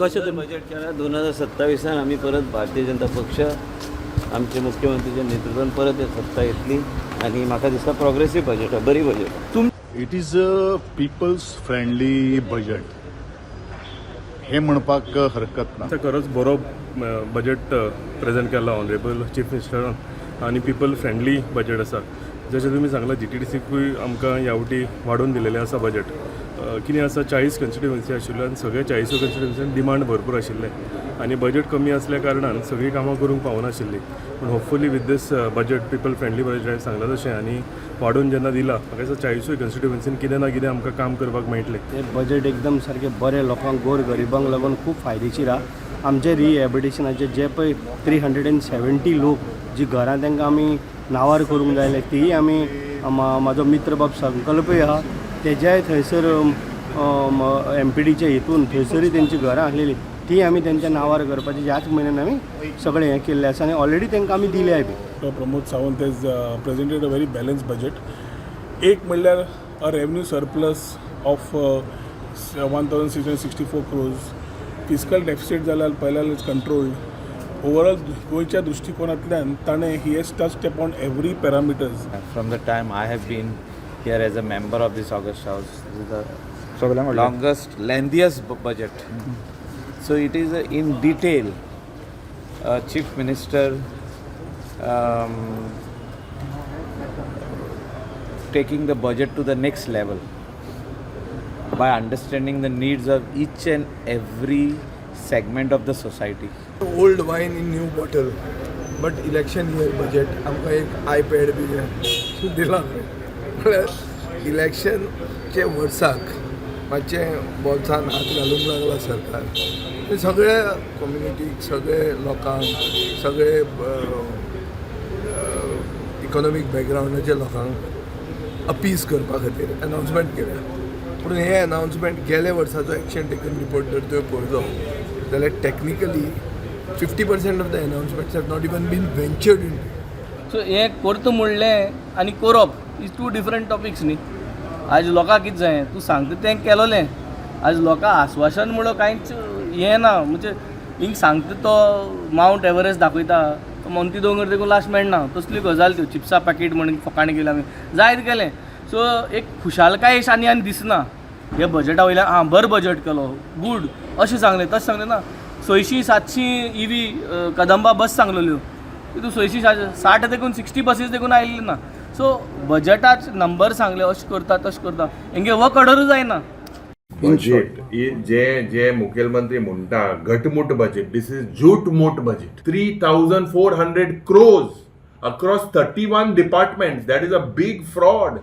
कशें तुमी बजेट केला 2027 आमी परत भारतीय जनता पक्ष आमचे मुख्यमंत्रीच्या नेतृत्वान परत सत्ता येतली आनी म्हाका दिसता प्रोग्रेसीव बजेट आहा, बरी बजेट आहा. It is a people's friendly budget हे म्हणपाक हरकत ना. आतां खरोच बरो बजेट प्रेजेंट केला ऑनरेबल चीफ मिनिस्टरान आनी पिपल फ्रेंडली बजेट आसा. जशें तुमी सांगलां, जीटीडीसीकूय आमकां ह्या फावटी वाडोवन दिलेलें आसा बजेट. कितें आसा, 40 कॉन्स्टिट्युवन्सी आशिल्ल्यो आनी सगळे 40 कॉन्स्टिट्युवन्सीन डिमांड भरपूर आशिल्ले आनी बजेट कमी आसल्या कारणान सगळीं कामां करूंक पावनाशिल्लीं. पूण hopefully with this budget, people friendly budget हांवें सांगलां तशें आनी वाडोवन जेन्ना दिला, म्हाका दिसता 40 कॉन्स्टिट्युवन्सीन कितें ना कितें आमकां काम करपाक मेळटलें. ते बजेट एकदम सारकें बरें, लोकांक, गोर गरिबांक लागून खूब फायदेशीर आहा. आमचे रिहॅबिलिटेशनाचे जे पळय 370 लोक जी घरां तांकां आमी नांवार करूंक जाय जाल्यार तीय आमी, म्हाजो मित्र बाब संकल्पय आहा, तेज्याय थंयसर एमपीडीच्या हितून थंयसरूय तेंची घरां आसलेली, ती आमी तेंच्या नांवार करपाची ह्याच म्हयन्यान आमी सगळें हें केल्लें आसा आनी ऑलरेडी तांकां आमी दिल्याय बी. Dr. Pramod Sawant has presented a very balanced budget. एक म्हणल्यार a revenue surplus of 1664 crores. Fiscal deficit जाल्यार पळयल्यार is controlled. Overall गोंयच्या दृश्टिकोनांतल्यान ताणें he has touched upon every parameters. From the time I have been here as a member of this august house, this is the longest, lengthiest budget. So it is in detail. Chief Minister taking the budget to the next level by understanding the needs of each and every segment of the society. Old wine in new bottle, but election year budget. आमकां एक iPad बी दिला म्हळ्यार इलेक्शनचे वर्साक मातशें बोल्सान हात घालूंक लागला सरकार. ते सगळ्या कम्युनिटीक, सगळे लोकांक, सगळे इकॉनॉमीक बॅकग्रावंडाच्या लोकांक अपीज करपा खातीर अनाउन्समेंट केल्या. पूण हे अनाउन्समेंट, गेल्या वर्साचो एक्शन टेकन रिपोर्ट जर तुवें पळयलो जाल्यार technically 50% of the announcements have not even been ventured in. So हें करता म्हणलें आनी करप is to different topics न्ही. आयज लोकांक कितें जायें, तूं सांगता तें केलोलें. आयज लोकांक आस्वासन म्हणून कांयच हें ना. म्हणजे हिंग सांगता तो मावंट एवरेस्ट दाखयता, तो मोंती दोंगर देखून लास्ट मेळना, तसली गजाल त्यो. चिप्सा पॅकेट म्हणून फकाणां केली आमी, जायत गेलें. सो एक खुशालकाय आनी आनी दिसना हे बजेटा वयल्यान. आं, बरो बजेट केलो, गूड अशें सांगलें, तशें सांगलें ना. 600 700 इवी कदंबा बस सांगलेल्यो, तितून 600 760 देखून 60 बसीस देखून आयिल्ले ना. सो बजेटाच नंबर सांगले, अशें करता, तशें करता, हेंगे वर्क ऑर्डरूच जायना. बजेट जे जे मुखेलमंत्री म्हणटा घटमूट budget, this is झूटमूट budget. 3400 crores across 31 departments, that is a big fraud.